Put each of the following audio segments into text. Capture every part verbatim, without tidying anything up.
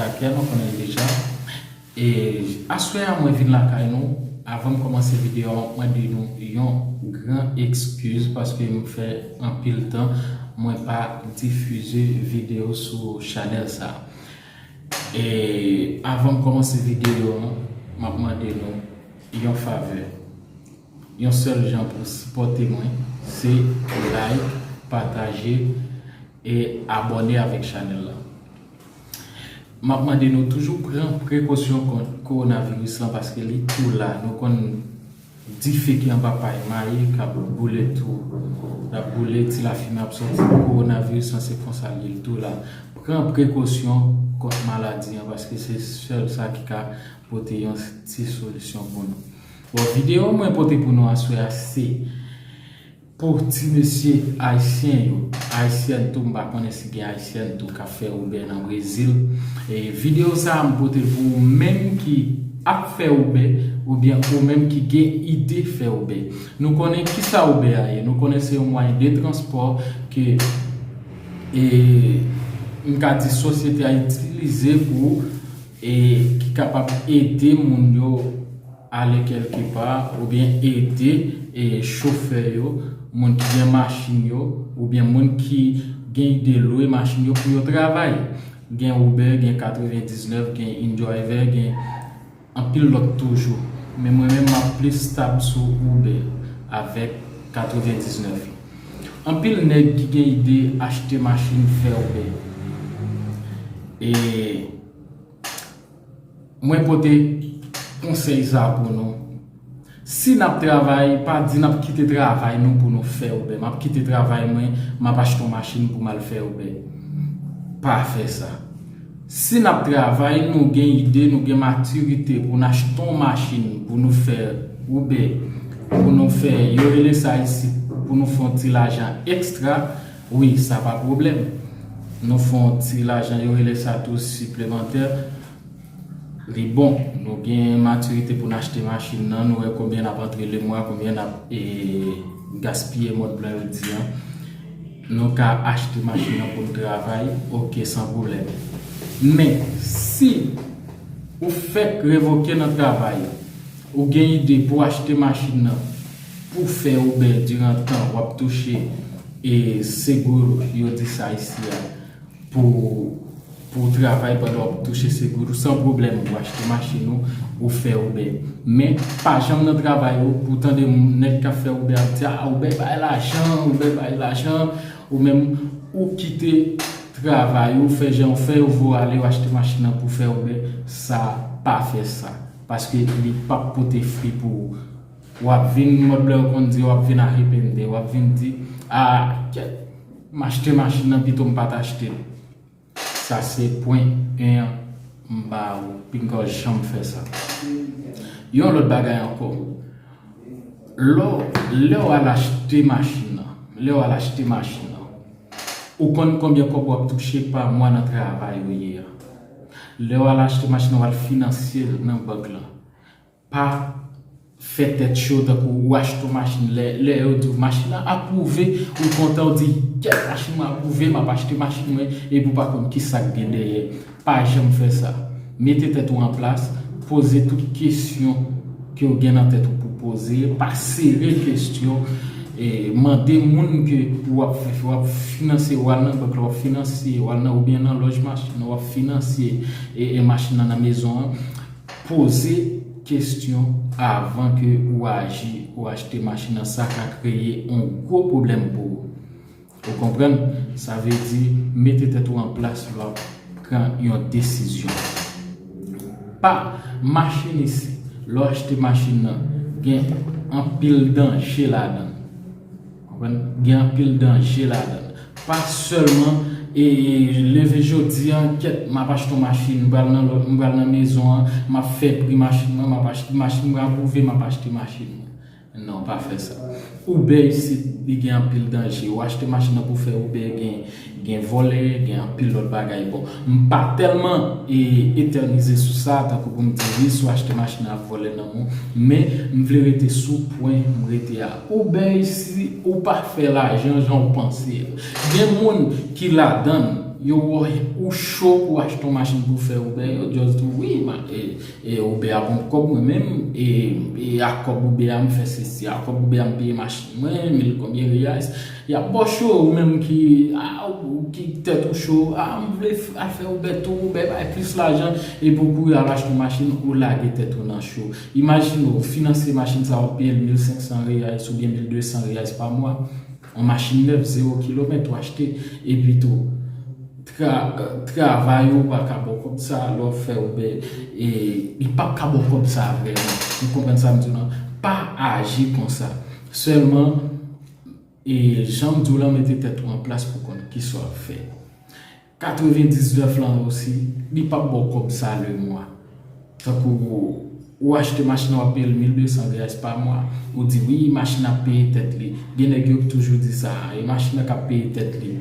Lakay nou konnen deja. E aswè a mwen vin lakay nou. Avan m kòmanse videyo a, m ap mande nou yon gran ekskiz paske m fè anpil tan mwen pa difize videyo sou chanèl sa. E avan m kòmanse videyo a, m ap mande nou yon favè. Yon sèl jan pou sipòte mwen, se like, pataje e abòne avèk chanèl la. M ap mande nou toujou pran prekosyon kont kowonaviris lan paske li tou la. Nou konn dife ki anba pay mayi k ap boule tou. L ap boule, ti lafimen ap sòti. Kowonaviris lan se konsa l ye, li tou la. Pran prekosyon kont maladi an paske se sèl sa ki ka pote yon ti solisyon pou nou. Bon, videyo mwen pote pou nou aswè a se pou ti mesye ayisyen yo, ayisyèn tou, m pa konnen si gen ayisyèn tou k ap fè Uber nan Brezil. E videyo sa a m pote l pou ou menm ki ap fè Uber oubyen ou menm ki gen ide fè Uber. Nou konnen kisa Uber a ye, nou konnen se yon mwayen de transpò ke e, m ka di sosyete a itilize pou e, ki kapab ede moun yo ale kèlkepa oubyen ede e, chofè yo, moun ki gen machin yo oubyen moun ki gen ide lwe machin yo pou yo travay. Gen Uber, gen katrevendiznèf, gen InDriver, gen anpil lòt toujou. Men mwen menm m ap plis stab sou Uber avèk katrevendiznèf. Anpil nèg ki gen ide achte machin fè Uber. E mwen pote konsèy sa pou nou. Si n ap travay, pa di n ap kite travay nou pou nou fè Uber. M ap kite travay mwen, m ap achte yon machin pou m al fè Uber. Pa fè sa. Si n ap travay, nou gen ide, nou gen matirite pou n achte yon machin pou nou fè Uber, pou nou fè, yo rele sa isit, pou nou fè yon ti lajan ekstra, wi, sa pa pwoblèm. Nou fè yon ti lajan, yo rele sa tou siplemantè. Li bon, nou gen matirite pou n achte machin nan, nou wè konbyen n ap antre lemwa, konbyen n ap e, gaspiye, mòd blan yo di an. Nou ka achte machin nan pou n travay, oke, san pwoblèm. Men, si ou fèk revoke nan travay, ou gen ide pou achte machin nan, pou fè Uber diran tan w ap touche e, seguro, yo di sa isi a, pou pou w travay pandan w ap touche seguro san pwoblèm, ou achte machin ou, ou fè Uber. Men, pa janm nan travay ou, pou w tande nèg k ap fè Uber ap di, a, Uber bay lajan, Uber bay lajan, ou menm, ou kite travay ou, fè jan w fè, yo voye w ale, w achte machin nan pou w fè Uber, sa, pa fè sa. Paske li p ap pote fwi pou ou. W ap vin, mòd blan yo konn di, w ap vin arepende, w ap vin di, a, kèt, m achte machin nan, pito m pa t achte l. Sa se pwen en an, m ba ou, pinga w janm fè sa. Yon lòt bagay ankò, lè w, lè w al achte machin nan, lè w al achte machin nan, ou konn konbyen kòb w ap touche pa mwa nan travay ou ye a. Lè w al achte machin nan, w al finanse l nan bank lan. Pa fè tèt cho tankou ou achte yon machin. Lè, lè yo di w machin nan apwouve, ou kontan, ou di, kèt, machin mwen apwouve, m ap achte machin mwen, epi ou pa konn ki sa k gen dèyè. Pa janm fè sa. Mete tèt ou an plas, poze tout kesyon ke w gen nan tèt ou pou poze, pa sere kesyon, e mande moun ke w ap, w ap finanse, w al nan bank la, w ap finanse, w al nan, oubyen nan lòj machin nan, w ap finanse e, e machin nan nan mezon an. Poze kesyon avan ke ou aji, ou achte machin nan, sa ka kreye yon gwo pwoblèm pou ou. Ou konprann? Sa vle di, mete tèt ou an plas lè w ap pran yon desizyon. Pa mache isi, lè w achte machin nan, gen anpil danje ladan l. Konprann? Gen anpil danje ladan l. Pa sèlman e, e, leve jodi a, kèt, m ap achte yon machin, m pral nan lòt, m pral nan mezon an, m ap fè pri machin nan, m ap achte machin, m apwouve, m ap achte machin nan. Non, pa fè sa. Uber isit, li gen anpil danje. Ou achte machin nan pou fè Uber, gen, gen vòlè, gen anpil lòt bagay. Bon, m pa tèlman e, etènize sou sa, tankou pou m di, wi, si w achte machin nan, ap vòlè nan men w. Men, m vle rete sou pwen m rete a. Uber isi, ou pa fè lajan jan w panse a. Gen moun ki ladan l, Yo wè ou cho pou achte yon machin pou fè Uber, yo just di w, wi, ma- e, e Uber a ban m kòb mwen menm, e, e ak kòb Uber a m fè sesi, ak kòb Uber a m peye machin mwen, mil konbyen reais. Y ap ba w cho, ou menm ki, a, ou ki tèt ou cho, a, m vle f- al fè Uber tou, Uber bay plis lajan, epi w kouri al achte yon machin, ou lage tèt ou nan cho. Imajine w finanse machin sa, w ap peye l mil senk san reais oubyen mil de san reais pa mwa. Yon machin nèf, zewo kilomèt, ou achte, epi tou, tra- travay ou pa ka ba w kòb sa, lè w ap fè Uber, e, li p ap ka ba w kòb sa vrèman. Ou konprann sa m di w lan? Pa aji konsa. Sèlman, e, jan m di w lan, mete tèt ou an plas pou konn kisa w ap fè. Katrevendiznèf lan osi, li p ap ba w kòb sa le mwa. Tankou ou achte machin nan, w ap peye l mil de san reais pa mwa, ou di, wi, machin nan ap peye tèt li. Gen nèg yo ki toujou di sa, e machin nan k ap peye tèt li.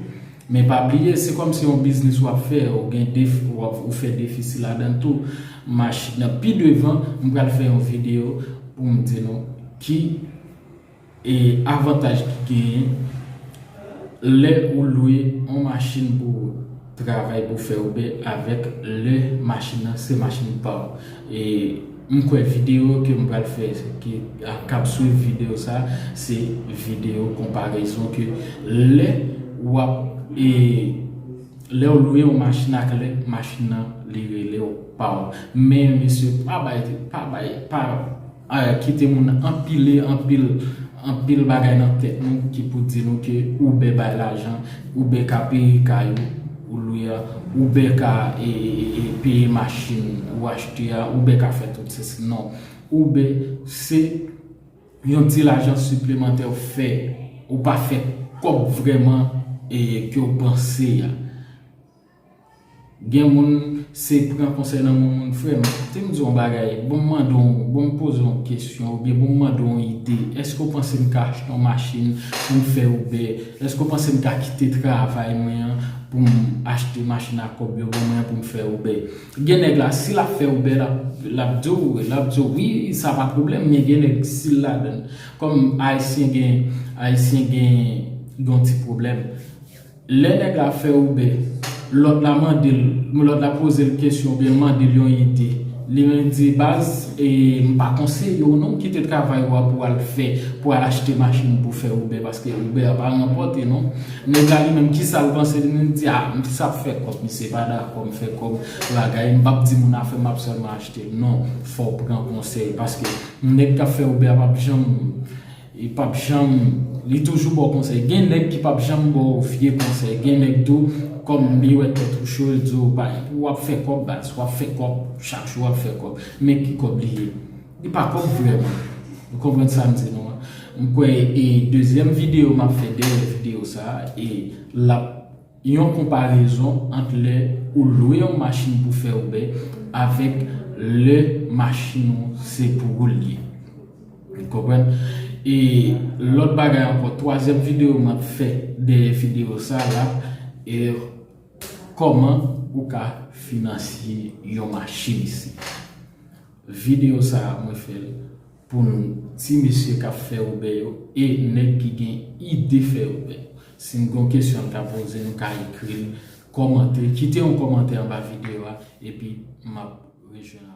Men pa bliye, se kòmsi yon biznis w ap fè, ou gen def- w ap- ou fè defisi ladan l tou. Machin nan, pi devan, m pral fè yon videyo pou m di nou ki e avantaj ki genyen lè ou lwe yon machin pou travay, pou fè Uber, avèk lè machin nan se machin pa w. E m kwè videyo ke m pral fè, ki, k ap swiv videyo sa, se videyo konparezon ke lè w ap, e, lè w lwe yon machin ak lè machin nan li rele w pa w. Men mesye, pa bay, pa bay, pa a, kite moun anpile anpil, anpil bagay nan tèt nou ki pou di nou ke Uber bay lajan, Uber ka peye kay ou, ou lwe a, Uber ka, e, e, e, e, peye machin ou achte a, Uber ka fè tout sesi. Non. Uber se yon ti lajan siplemantè w fè. Ou pa fè kòb vrèman, e, ke w panse a. Gen moun, se pran konsèy nan men moun, frè m. Te m di w yon bagay, bon, m mande w, bon, m poze w yon kesyon, oubyen bon, m mande w yon ide. Èske w panse m ka achte yon machin pou m fè Uber? Èske w panse m ka kite travay mwen an pou m achte machin ak kòb yo ban mwen an pou m fè Uber? Gen nèg la, si l ap fè Uber, l ap, l ap di w, l ap di w, wi, sa pa pwoblèm, men gen nèg, si l ladan l, kòm Ayisyen gen, Ayisyen gen, gen yon ti pwoblèm. Lè nèg la fè Uber, lòt la mande l, lòt la poze l kesyon oubyen mande l yon ide. Li menm di, baz, e, m pa konseye w non, kite travay ou a pou al fè, pou al achte machin pou fè Uber, paske Uber a pa ranpòte non. Nèg la li menm, kisa l panse? Li menm di, a, m sa ap fè kòb, misye pa dakò m fè kòb, bagay, m p ap di moun afè, m ap sèlman achte l. Non, fò w pran konsèy, paske nèg k ap fè Uber a p ap janm Li p ap janm, li toujou ba w konsèy. Gen nèg ki p ap janm ba w vye konsèy. Gen nèg tou, kòm li wè tèt ou cho, li di w, bay, w ap fè kòb, baz, w ap fè kòb, chak jou w ap fè kòb. Men ki kòb li ye? Li pa kòb vrèman. Ou konprann sa m di nou an? M kwè, e dezyèm videyo m ap fè dèyè videyo sa a, e l ap yon konparezon ant lè ou lwe yon machin pou fè Uber avèk lè machin ou se pou ou l ye. Ou konprann? E lòt bagay ankò, twazyèm videyo m ap fè dèyè videyo sa la, e kòman ou ka finansye yon machin isi. Videyo sa a, mwen fè l pou nou ti mesye k ap fè Uber yo e nèg ki gen ide fè Uber. Si n gen yon kesyon n ka poze, nou ka ekri l, kòmante, kite yon kòmantè anba videyo a, epi m ap rejwenn.